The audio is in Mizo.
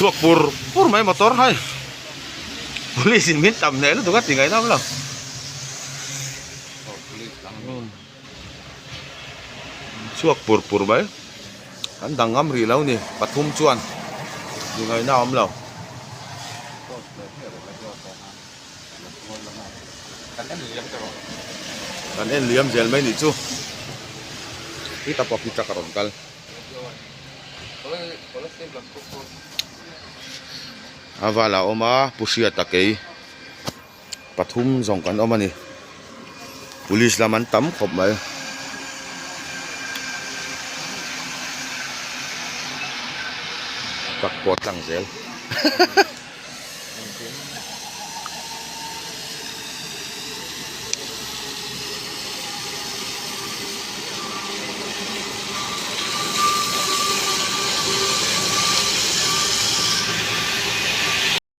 Chhuak pur pur mai motor hai. Police in min tam hneh lutuk a ti ngaih nam lo. Chhuak pur pur mai. Kan dang ngam rih lo ni pathum chuan ti ngaihna a awm lo. Kan en liam zel mai nih chu. Khi ta pawh khi truck a rawn kal. A val a awm a Pu Hriata kei pathum zawng kan awm a ni. Police lam an tam khawp mai. Truck pawh a tlang zel.